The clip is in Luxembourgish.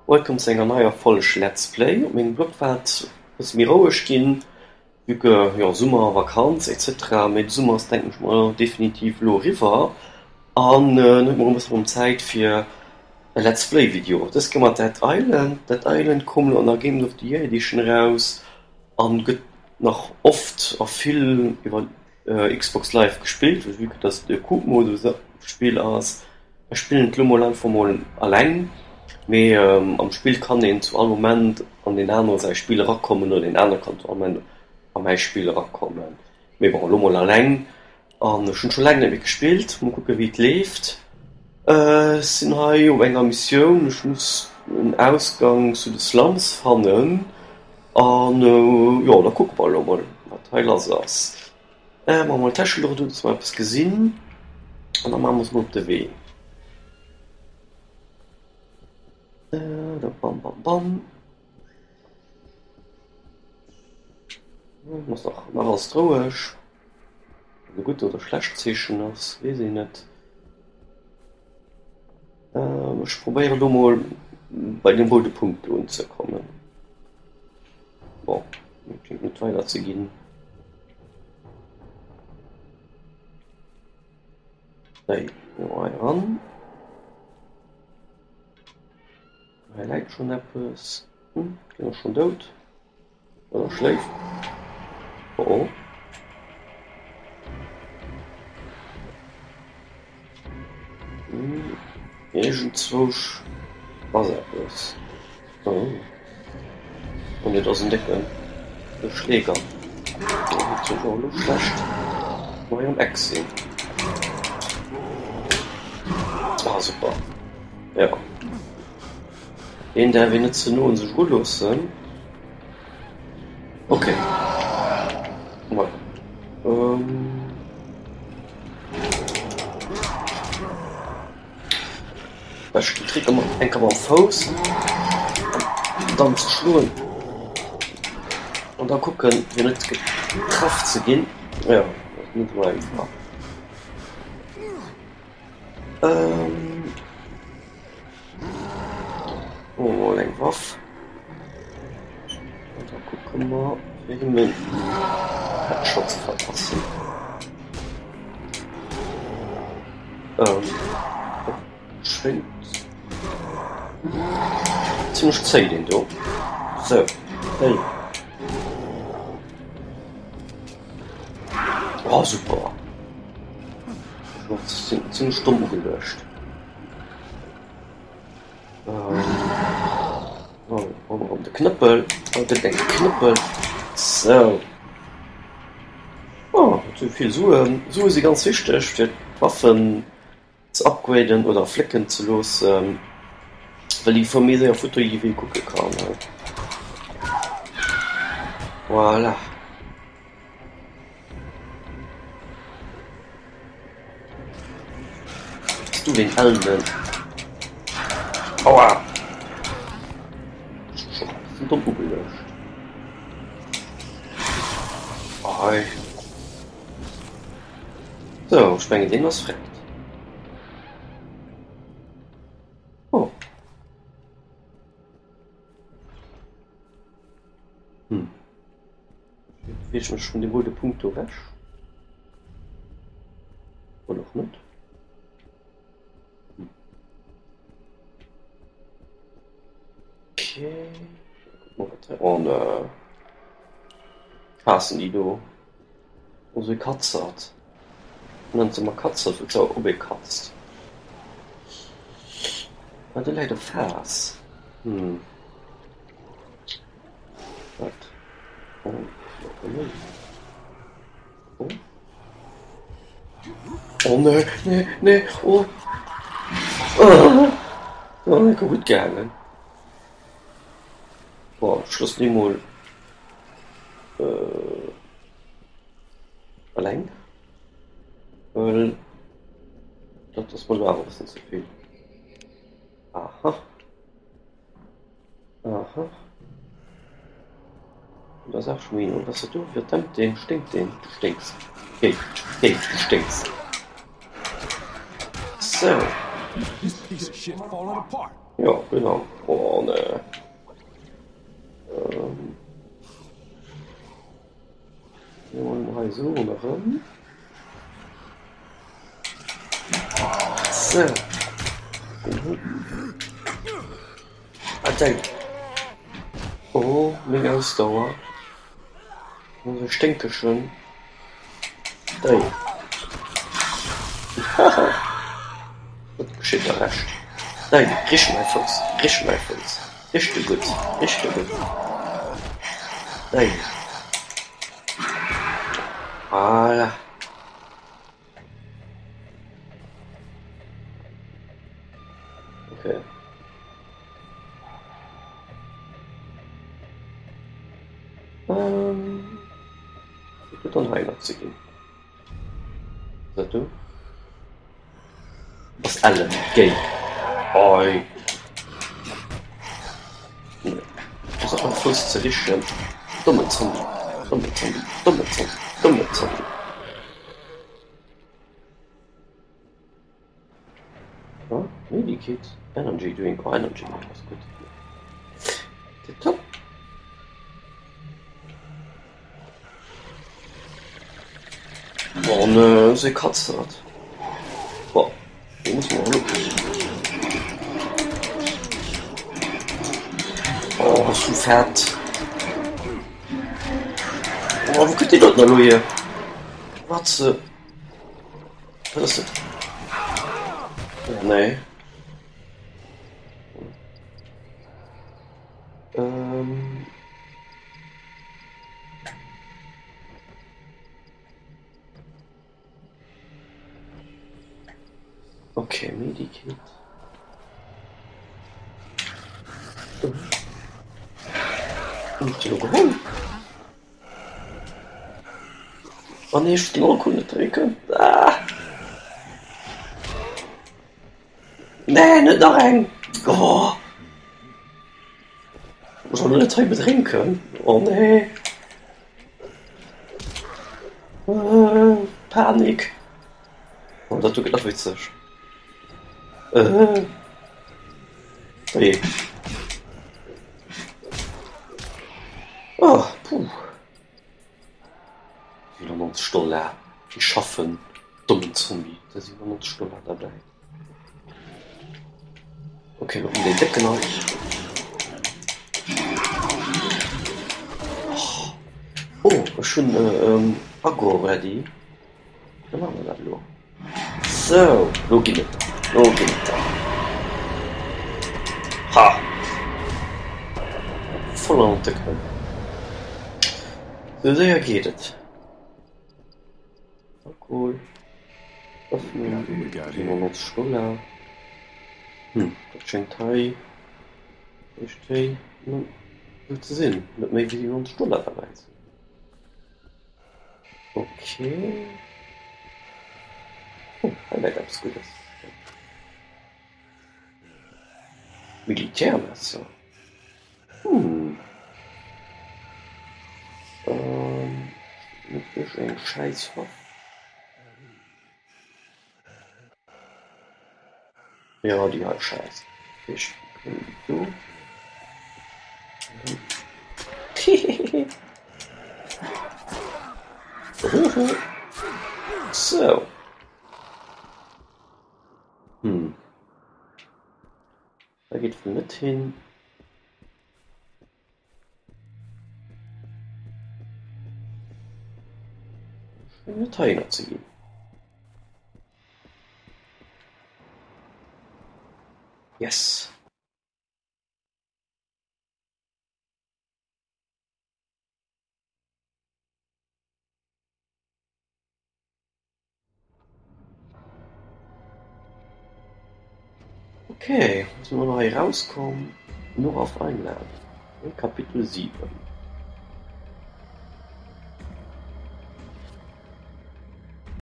Welcome zu enger neier Folg Let's Play. Op mengem Blog war et e bësse méi roueg ginn, vu que jo Summer, Vakanz etc. Mee de Summer ass denken ech mol definitiv elo eriwwer an dann huet mer e bëssen erëm Zäit fir e Let's Play Video. Dës Kéier mat Dead Island. Dead Island koum elo an der Games of the Year Edition eraus an gëtt nach oft a vill iwwer Xbox Live gespillt, vue que dass et e Coop-Modus Spill ass. Ech spillen et lo mol einfach mol alleng, mee am Spill kann een zu all Moment an deen anere säi Spill erakommen oder deen anere kann zu all Moment a mäi Spill erakommen. Mee bon, lo mol alleng an ech hunn scho laang net méi gespillt. Mol kucke wéi et leeft. Ech sinn hei op enger Missioun, ech muss en Ausgang zu de Slums fannen. An jo, da kucke mer elo mol, wat hei lass ass. Maache mol d'Täscheluucht un, dass mer eppes gesinn. An da maache mer ons mol op de Wee. Da bam bam bam. Ass nach nach alles roueg. Ob e gutt oder schlecht Zeechen ass, weess een net. Ech probéieren elo mol bei deem roude Punkt do unzekommen. Bon, et schéngt net weider ze ginn. Hei, jo hei eran. Hei läit schonn eppes. Hm, deen ass schonn dout. Oder schléift. Oh oh. Hm, iergendzwousch ass eppes. Oh. Oh nee, dat ass en décken Schläger. Deen huet sech och elo schlecht hei am Eck sinn. Ah super. Ja. Deen däerf een net ze no un sech eruloossen. Ok. Voilà. Beschten Trick ëmmer eng Kéier mam Fouss an dann ze schloen an da kucken fir net getraff ze ginn. Jo, dat ass net esou einfach. Huele mer mol eng Waff an da kucke mer fir him en Headshot ze verpassen. Dat schéngt zimmlech zéi deen do. Sou, hey. Oh super. Ech sinn zimmlech domm ugeluecht. Op de Knëppel, oh gëtt eng Knëppel, sou. Oh, dat si vill Suen. Sue si ganz wichteg fir d'Waffen ze upgraden oder flécken ze loossen, well déi vu méi séier futti gi wéi ee kucke kann. Voilà. Bass du deen Elden? Aua! Ech hu mech och e bëssen domm ugeluecht. Ei. Sou, ech mengen deen ass freckt. Oh. Hm. Beweege mech vun deem roude Punkt do ewech. Oder och net. Hm. Okay. Oh ne. Ech haassen déi do. Oh sou e Katzert. Nennt se mer Katzert, well se op ee katzt. Ah do läit e Faass. Hm. Wat? Oh, oh, oh. Oh nee, nee, nee, oh. Oh, oh nee, gutt gaangen. Boah, ech loossen déi mol äh, alleng. Well dat ass mer lo awer e bëssen ze vill. Aha. Aha. Da sag ech mir, was du fir dämpt deen, sténkt deen, du sténks. Hey, hey, du sténks. So. Jo, genau. Oh nee. Ähm. Hei esou ronderëm. Sou. Ah, deng. Oh, meng Ausdauer. Esou sténkegen. Déi. Haha. Dat geschitt der Rescht. Dei, rich mäi Fouss, rich mäi Fouss. Rich de gutt, rich de gutt. Dei. Voilà. Okay. Ähm, wat huet dann hei nach ze ginn? Dat do ass ellen, géi. Oi. Ass och am Fouss ze richen. Dommen Zombie, dommen Zombie, dommen Zombie, dommen Zombie. Oh, Medikit, Energy Drink, oh Energy Drink ass gutt. Tipptopp. Oh ne, se katzert. Boah, do muss man elo. Oh, bass du fett. Oh, wou kënnt déi doten elo hier? What the? Wat ass dat? Oh nee. Ähm. Okay, Medikit. Hunn ech déi elo geholl? Oh nee, ech den Alkohol net drénken. Ah! Nee, net nach eng! Oh! Ech soll net hei bedrénken. Oh nee! Äh, Panik! Oh, dat do gëtt nach witzeg. Äh. Nee. Oh, puh. 97 Dollar fir schaffen, dommen Zombie, da si 97 Dollar derbäi. Okay, lo den décken hei. Oh, ech hunn äh, Agro ready. Da maache mer dat elo. Sou, lo ginn et der, lo ginn et der. Ha! Voll an de Kënn. Sou séier geet et. Alkohol, Öffnung, 97 Dollar. Hm, dat schéngt hei iergendwéi net esou ze sinn. Net méi wéi 97 Dollar derbäi ze sinn. Okay. Oh, hei läit eppes Guddes. Militärmesser. Hm. Ähm, net iergend eng Schäisswaff. Jo, déi hei Schäiss. Ech do. Sou. Hm. Da geet wuel net hin. Schéngt net heihinner ze ginn. Yes! Okay, si mer hei erauskomm? Nur auf Einladung. Kapitel 7.